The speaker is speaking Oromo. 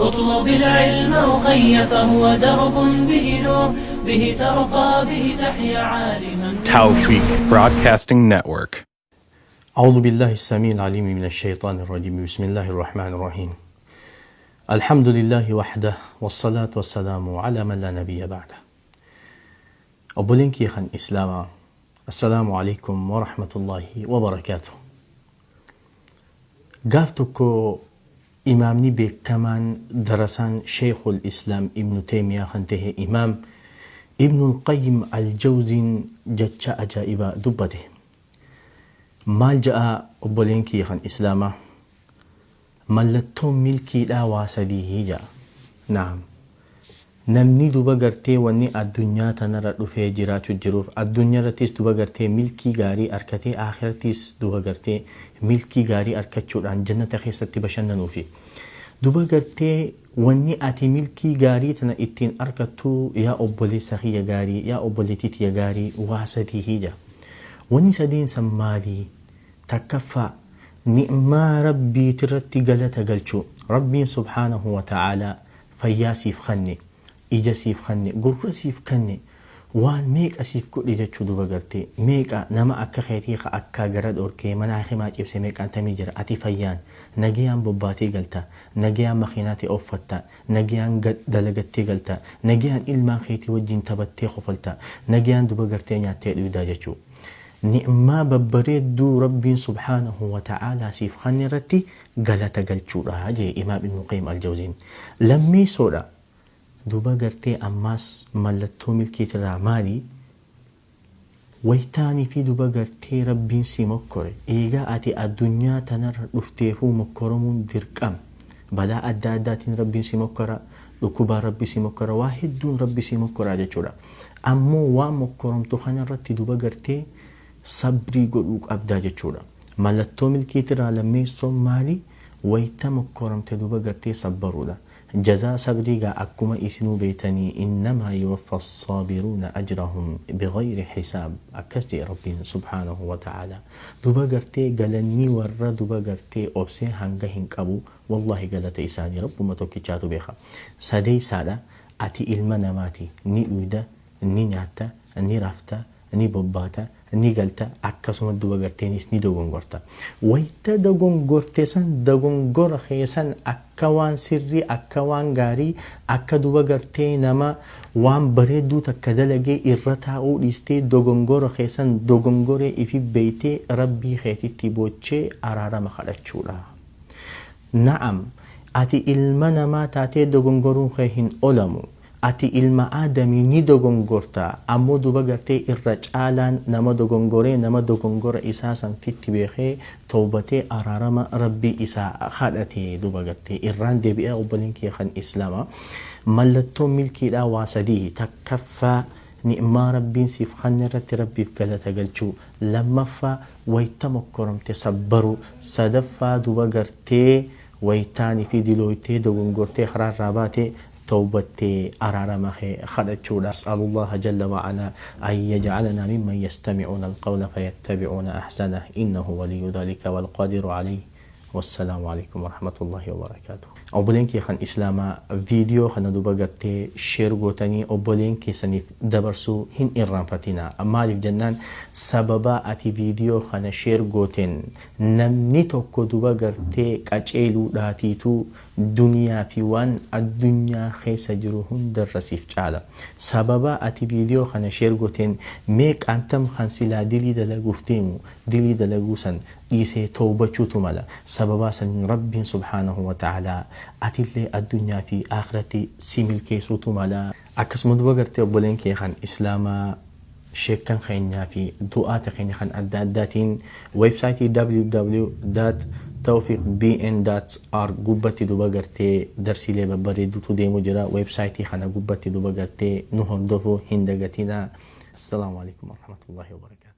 اطلب العلم أخي فهو درب به نور به ترقى به تحيا عالما. Tawfiq Broadcasting Network. أعوذ بالله السميع العليم من الشيطان الرجيم. بسم الله الرحمن الرحيم. الحمد لله وحده، والصلاة والسلام على من لا نبي بعده. Obboleen kiyya kan Islaamaa، السلام عليكم ورحمة الله وبركاته. Gaaf tokko imaamni beekamaan, darasaan Sheekul Islaam Ibnu Teemiyaa kan tahe, Imaam Ibnul Qayyim Aljawziin, jecha ajaa'ibaa dubbate. Maal ja'a obboleen kiyya kan Islaamaa? Mallattoon milkiidhaa waa sadii ja'a. نعم. Namni duba gartee wanni addunyaa tanarra dhufee jiraachuu jiruuf, addunyaa irrattis duba gartee milkii gaarii arkatee, akhirattis duba gartee milkii gaarii arkachuudhaan jannata keessatti bashannanuufi. Duba gartee wanni ati milkii gaarii tana ittiin arkattu, yaa obboleessa kiyya gaarii, yaa obboleettii tiyya gaarii, waa sadii jaa. Wanni sadiin san maalii? Takkaffaa, ni'maa rabbiitirratti galata galchuu. Rabbiin سبحانه وتعالى fayyaa siif kanne, ija siif kanne, gurra siif kanne, waan meeqa siif godhe jechuu. Duba gartee meeqa nama akka keetii ka akka gara dhorkee mana himaa cibse meeqaan tamii jira. Ati fayyaan nagayaan bobbaatee galta, nagayaan makiinaa ta'e uffatta, nagayaan dalagattee galta, nagayaan ilmaan keetii wajjin taphattee kofalta, nagayaan duba gartee nyaattee dhuydaa jechuu. Ni'maa babbareedduu rabbiin سبحانه وتعالى siif kanne irratti galata galchuudha jee Imaam Ibnu Qayyim Aljawziin. Lammeessoodha, duba gartee ammaas mallattoo milkiitirraa maali? Waytaanii fi duba gartee rabbiin si mokkore, eegaa ati addunyaa tanarra dhufteefuu mokkoramuun dirqama. Balaa adda addaatiin rabbiin si mokkora, dhukkubaan rabbi si mokkora, waa hedduun rabbi si mokkora jechuudha. Ammoo waan mokkoramtu kanarratti duba gartee sabrii godhuu qabdaa jechuudha. Mallattoo milkiitirraa lammeessoon maali? Wayta mokkoramte duba gartee sabbaruudha. Jazaa sabrii gaa akkuma isinuu beeytanii, إنما يوفى الصابرون أجرهم بغير حساب, akkas jedhe rabbiin سبحانه وتعالى. Duba gartee galanni warra duba gartee obsee hanga hin qabu, wallahi galata isaanii rabbuma tokkichaatu beeka. Sadeeysaadha, ati ilma namaati, ni dhuyda, ni nyaatta, ni rafta, ni bobbaata, ni galta, akkasuma duba garteenis ni dogongorta. Wayta dogongorte san dogongora keessan akka waan sirrii, akka waan gaarii, akka duba gartee nama waan bareedduu takka dalagee irra taa'uu dhiistee, dogongora keessan dogongoree ifi beeytee rabbii keetitti boochee araarama kadhachuudha. نعم, ati ilma namaa taatee dogongoruun kee hin olamu. Ati ilma aadamii, ni dogongorta. Ammoo duba gartee irra caalaan nama dogongoree, nama dogongora isaa san fitti beekee toobatee araarama rabbii isaa kadhate duba gartee irraan deebi'ee. Obboleen kee kan islaamaa, mallattoon milkiidhaa waa sadii: takkaffaa, ni'maa rabbiin siif kanne irratti rabbiif galata galchuu; lammaffaa, wayta mokkoramte sabbaruu; sadaffaa, duba gartee waytaanii fi dilooytee dogongortee karaarraa baatee tawbattee araarama kadhachuudha. أسأل الله جل وعلا أن يجعلنا ممن يستمعون القول فيتبعون أحسنه، إنه ولي ذلك والقادر عليه. والسلام عليكم ورحمة الله وبركاته. Obboleen kee kan islaamaa, viidiyoo kana duba gartee share gootanii obboleen keessaniif dabarsuu hin irraanfatina. Maaliif jennaan, sababa ati viidiyoo kana share gooteen namni tokko duba gartee qaceeluudhaatiitu duniyaa fi waan addunyaa keessa jiru hundarra siif caala. Sababa ati viidiyoo kana share gooteen meeqaantam kan silaa dilii dalaguuf deemu dilii dalaguu san dhiisee toobachuutu mala. Sababaa san rabbiin سبحانه وتعالى atillee addunyaa fi akhiratti si milkeessuutu mala. Akkasuma duba gartee obboleen kee kan islaamaa, sheekkan keenyaa fi du'aata keenya kan adda addaatiin weebsaayitii www.tawfiqbn.org gubbatti duba gartee darsiilee babbareeduutu deemu jira. Weebsaayitii kana gubbatti duba gartee nu hordofuu hin dagatinaa. السلام عليكم ورحمة الله وبركاته.